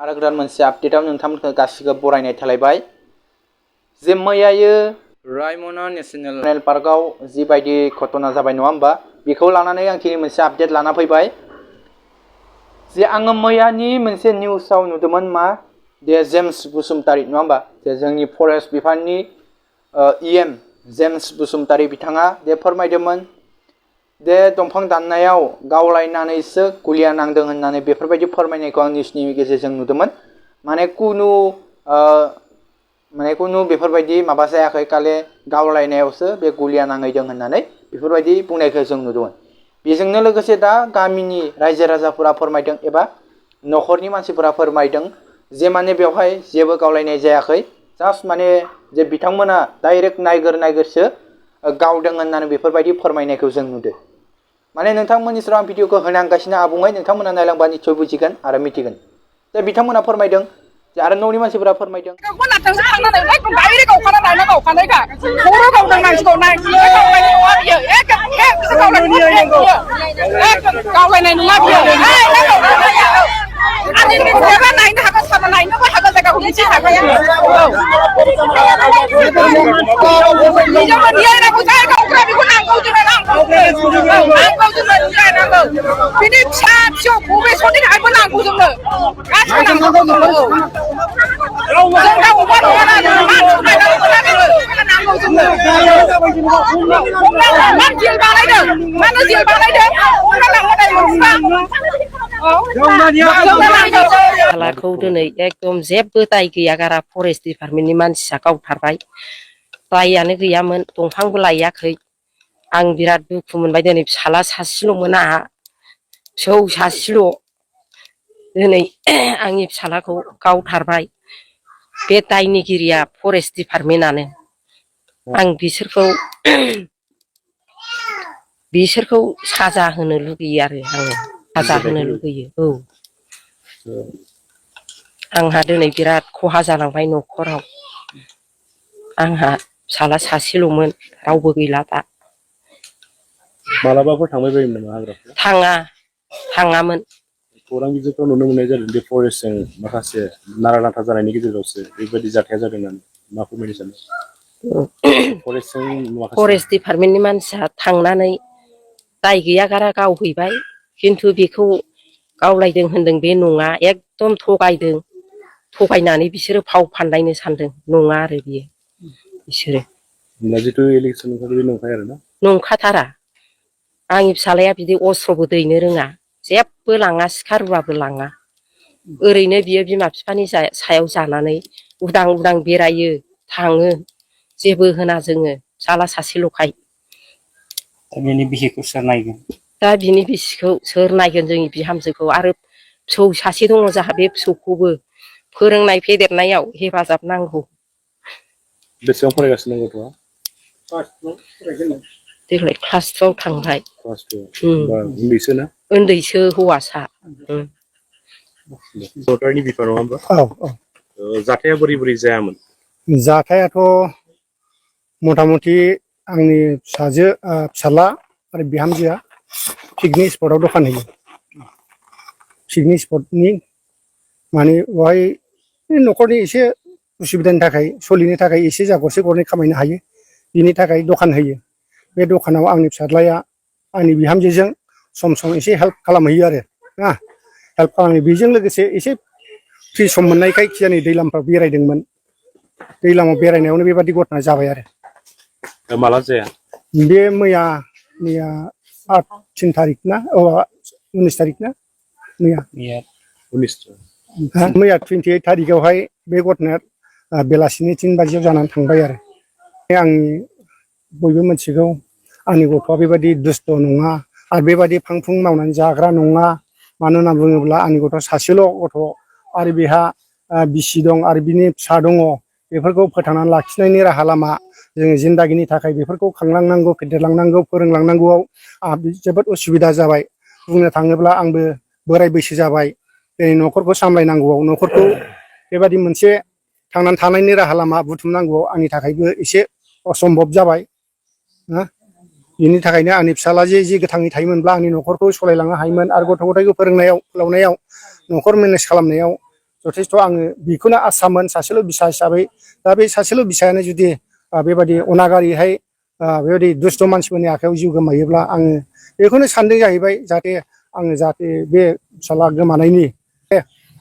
आरो गोदान मोनसे आपडेटआव नोंथांमोनखौ गासिबो बरायनाय थालायबाय जे मैयायो रायमना नेशनेल पार्कआव जिबायदि घटना जाबाय नङा होमबा बेखौ लानानै आं दिनै मोनसे आपडेट लाना फैबाय जे आङो मैयानि मोनसे निउसाव नुदोंमोन मा दे जेम्स बसुमतारी नङा होमबा जे जोंनि फरेस्ट बिफाननि इएम जेम्स बसुमतारी बिथाङा दे फोरमायदोंमोन दे दंफां दाननायाव गावलायनानैसो गुलिया नांदों होननानै बेफोरबायदि फोरमायनायखौ आं निउसनि गेजेरजों नुदोंमोन माने कुनु बेफोरबायदि माबा जायाखै खालि गावलायनायावसो बे गुलिया नांहैदों होननानै बेफोरबायदि बुंनायखौ जों नुदोंमोन बेजोंनो लोगोसे दा गामिनि रायजो राजाफोरा फोरमायदों एबा न'खरनि मानसिफोरा फोरमायदों जे माने बेवहाय जेबो गावलायनाय जायाखै जास्ट माने जे बिथांमोना डाइरेक्ट नायगोरसो गावदों होननानै बेफोरबायदि फोरमायनायखौ जों नुदों माने नोंथांमोननि सेराव आं भिडिअखौ होनांगासिनो आबुङै नोंथांमोना नायलांबा निस्सय बुजिगोन आरो मिथिगोन जे बिथांमोना फोरमायदों जे आरो न'नि मानसिफोरा फोरमायदों खालाखौ दिनै एकदम जेबो दाय गैया गारा फरेस्ट डिपार्टमेन्टनि मानसिया गावथारबाय दायानो गैयामोन दंफांबो लायाखै आं बिराद दुखु मोनबाय दिनै फिसाला सासेल'मोन आंहा फिसौ सासेल' दिनै आंनि फिसालाखौ गावथारबाय बे दायनिगिरिया फरेस्ट डिपार्टमेन्टआनो आं बिसोरखौ साजा होनो लुगैयो आरो आङो साजा होनो लुगैयो औ आंहा दिनै बिराद खहा जालांबाय न'खराव आंहा फिसाला सासेल'मोन रावबो गैला दा मालाबाफोर थांबाय बायोमोन नामा हाग्रायाव थाङामोन खौरां बिजोंफ्राव नुनो मोननाय जादों दि फरेस्टजों माखासे नारा नाथा जानायनि गेजेरावसो बेबायदि जाथाया जादों होननानै मा फोरमायनो सानो फरेस्ट डिपार्टमेन्टनि मानसिया थांनानै दाय गैया गारा गावहैबाय खिन्थु बेखौ गावलायदों होनदों बे नङा एकदम थगायनानै बिसोरो फाव फान्दायनो सानदों नङा आरो बियो बिसोरो नंखाथारा आंनि फिसालाया बिदि अस्त्रबो दैनो रोङा जेबो लाङा सिखा रुवाबो लाङा ओरैनो बियो बिमा बिफानि सायाव जानानै उदां उदां बेरायो थाङो जेबो होना जोङो फिसाला सासेल'खाय बिनि बिसिखौ सोर नायगोन दा बिनि बिसिखौ सोर नायगोन जोंनि बिहामजोखौ आरो फिसौ सासे दङ जोंहा बे फिसौखौबो फोरोंनाय फेदेरनायाव हेफाजाब नांगौ बेसेबां फरायगासिनो गथ'आ देग्लाय क्लास 2 आव थांबाय उन्दैसो हौवासा सरकारनि बिफान नङा होमबा जाथाया बोरै जायामोन जाथायाथ' मथा मथि आंनि फिसाला आरो बिहामजोआ पिकनिक स्पटआव दखान होयो पिकनिक स्पटनि माने बेवहाय न'खरनि एसे उसुबिदानि थाखाय सोलिनो थाखाय एसे जा गरसे गरनै खामायनो हायो बिनि थाखाय दखान होयो बे दखानाव आंनि फिसाज्लाया आंनि बिहामजोजों सम सम एसे हेल्प खालामहैयो आरो ना हेल्प खालामो बेजों लोगोसे एसे फ्रि सम मोननायखाय खिजानि दैलामफ्राव बेरायदोंमोन दैलामाव बेरायनायावनो बेबादि घटना जाबाय आरो माला जाया बे मैया 3 तारिख ना 19 तारिख ना मैया 28 तारिखआवहाय बे घटनाया बेलासिनि 3 बाजियाव जानानै थांबाय आरो आंनि बयबो मिथिगौ आंनि गथ'आ बेबायदि दुस्त नङा आरो बेबायदि फांफुं मावनानै जाग्रा नङा मानो होनना बुङोब्ला आंनि गथ'आ सासेल' गथ' आरो बेहा बिसि दं आरो बिनि फिसा दङ बेफोरखौ फोथांनानै लाखिनायनि राहा लामा जोङो जिन्दागिनि थाखाय बेफोरखौ खांलांनांगौ फेदेरलांनांगौ फोरोंलांनांगौआव आंहा जोबोद उसुबिदा जाबाय बुंनो थाङोब्ला आंबो बोराय बैसो जाबाय दिनै न'खरखौ सामलायनांगौआव न'खरखौ बेबादि मोनसे थांनानै थानायनि राहा लामा बुथुमनांगौआव आंनि थाखायबो एसे असम्भब जाबाय बिनि थाखायनो आंनि फिसाला जे गोथाङै थायोमोनब्ला आंनि न'खरखौ सालायलांनो हायोमोन आरो गथ' गथायखौ फोरोंनायाव फोलावनायाव न'खर मेनेज खालामनायाव जथेस्थ' आङो बेखौनो आसामोन सासेल' बिसा हिसाबै। दा बे सासेल' बिसायानो जुदि बेबायदि अनागारिहाय बेबायदि दुस्थ' मानसिफोरनि आखायाव जिउ गोमायोब्ला आङो बेखौनो सानदों जाहैबाय जाहाथे बे फिसाला गोमानायनि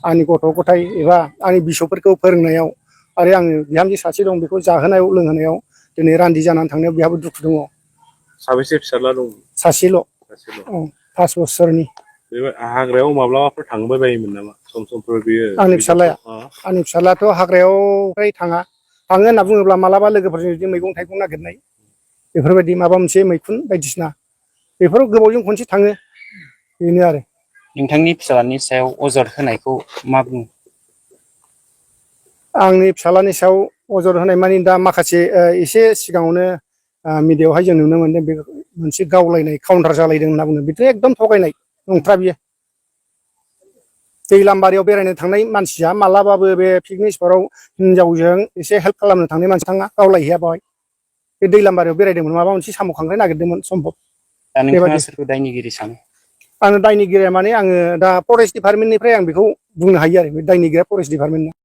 आंनि गथ' गथाय एबा आंनि बिसौफोरखौ फोरोंनायाव आरो आङो बिहामजो सासे दं बेखौ जाहोनायाव लोंहोनायाव दिनै रान्दि जानानै थांनायाव बेहाबो दुखु दङ। साबेसे फिसाला दं? सासेल'। 5 बोसोरनि। बे हाग्रायाव माब्लाबाफोर थांबाय बायोमोन नामा सम समफोर बियो? आंनि फिसालायाथ' हाग्रायाव फ्राय थाङो होनना बुङोब्ला मालाबा लोगोफोरजों बिदि मैगं थाइगं नागिरनाय बेफोरबायदि माबा मोनसे मैखुन बायदिसिना बेफोराव गोबावजों खनसे थाङो बेनो आरो। नोंथांनि फिसालानि सायाव अजद होनायखौ मा बुङो? आंनि फिसालानि सायाव अजद होनाय मानि दा माखासे एसे सिगाङावनो मिडियायावहाय जों नुनो मोनदों बे मोनसे गावलायनाय काउन्टार जालायदों होनना बुङो बेथ' एकदम थगायनाय नंथारा बियो। दैलामबारियाव बेरायनो थांनाय मानसिया मालाबाबो बे पिकनिक स्पटआव हिनजावजों एसे हेल्प खालामनो थांनाय मानसि थाङा गावलायहैया बेवहाय। बे दैलामबारियाव बेरायदोंमोन माबा मोनसे साम' खांख्राय नागिरदोंमोन सम्भब। दा नोंथाङा बेबायदि सोरखौ दायनिगिरि सानो? आङो दायनिगिरिया माने आङो दा फरेस्ट डिपार्टमेन्टनिफ्राय आं बेखौ बुंनो हायो आरो बे दायनिगिरिया फरेस्ट डिपार्टमेन्टना।